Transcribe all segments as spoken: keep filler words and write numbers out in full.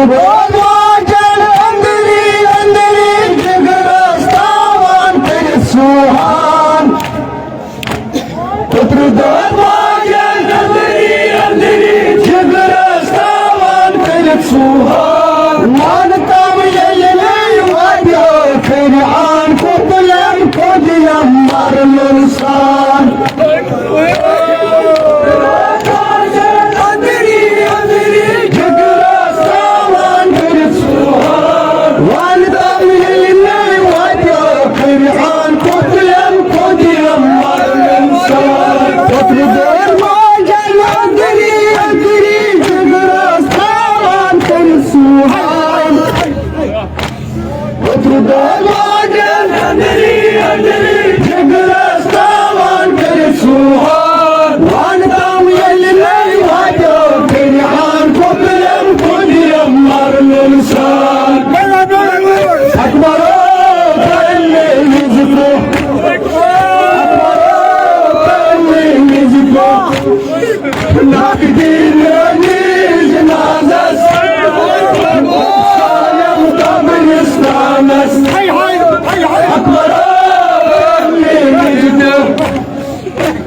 واجن أندری أندری جگرس تاوان کٔرِتھ سُہان۔ پتر داد واجن أندری أندری جگرس تاوان کٔرِتھ سُہان۔ وان تام ییٚلہِ مےٚ واتیو کھرِ آن کوٚت لٮ۪م کوٚت یِم مرنُن سان۔ وترٕ دٲر واجن أندری أندری جگرس تاوان کٔرِتھ سُہان۔ وان تام ییٚلہِ نَے واتیو کھرِ آن کوٚت لٮ۪م کوٚت یِم مرنُن سان۔ اکبرو کرن مےٚ وِزِ برونٛہہ۔ اکبرو کرن مےٚ وِزِ برونٛہہ۔ نقدی میٲنِس جنازس، سالم قبرستانس۔ اکبر میٲنِس،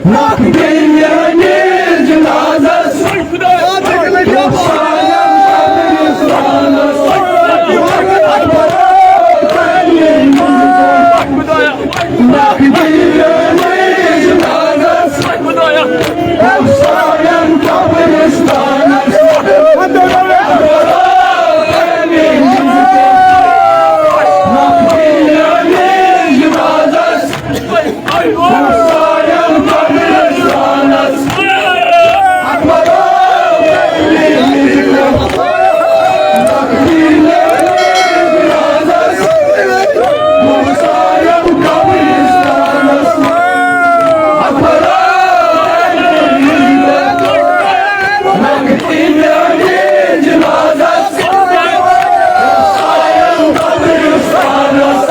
نقدی میٲنِس جنازس، سالم قبرستانس۔ اکبر میٲنِس، نقدی میٲنِس جنازس، سالم قبرستانس۔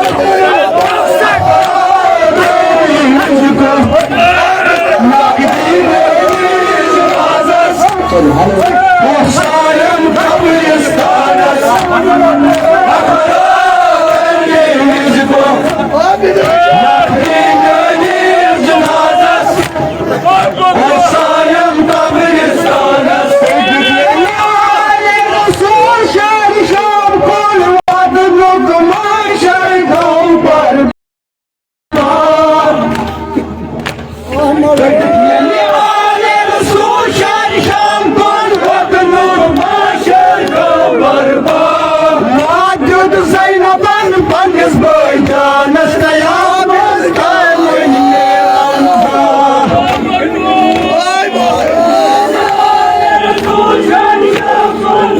زینبن پننِس بٲے جانس قیامس تام وۄنۍ میلان۔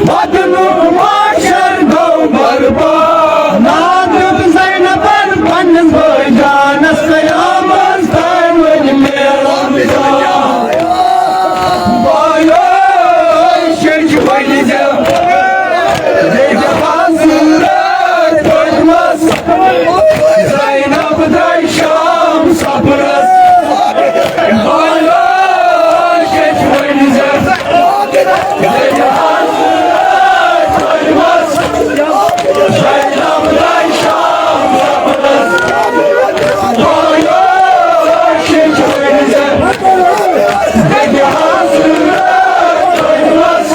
بدنُک معاشر گوٚو برباد۔ ناد دیُت زینبن پننِس بٲے جانس قیامس تام وۄنۍ میلان۔ بایو، شیٚچھ ؤنۍ زِ، ییٚتہِ حضرت فاطمس زینب درٛاے شام سفرس۔ بایو، شیٚچھ ؤنۍ زِ، ییٚتہِ حضرت فاطمس زینب درٛاے شام سفرس۔ بایو، شیٚچھ ؤنۍ زِ، ییٚتہِ حضرت فاطمس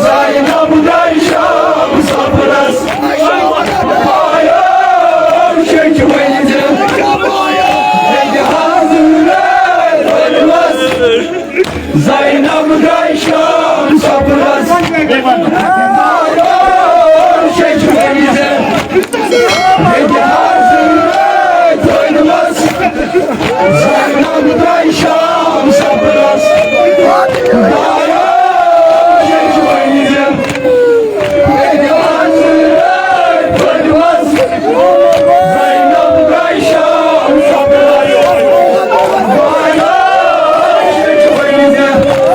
زینب درٛاے شام سفرس۔ بایو، شیٚچھ ؤنۍ زِ، ییٚتہِ حضرت فاطمس زینب درٛاے شام سفرس۔ بایو، شیٚچھ ؤنۍ زِ، ییٚتہِ حضرت فاطمس زینب درٛاے شام سفرس۔ بایو، شیٚچھ ؤنۍ زِ، ییٚتہِ حضرت فاطمس زینب درٛاے شام سفرس۔ بایو، شیٚچھ ؤنۍ زِ،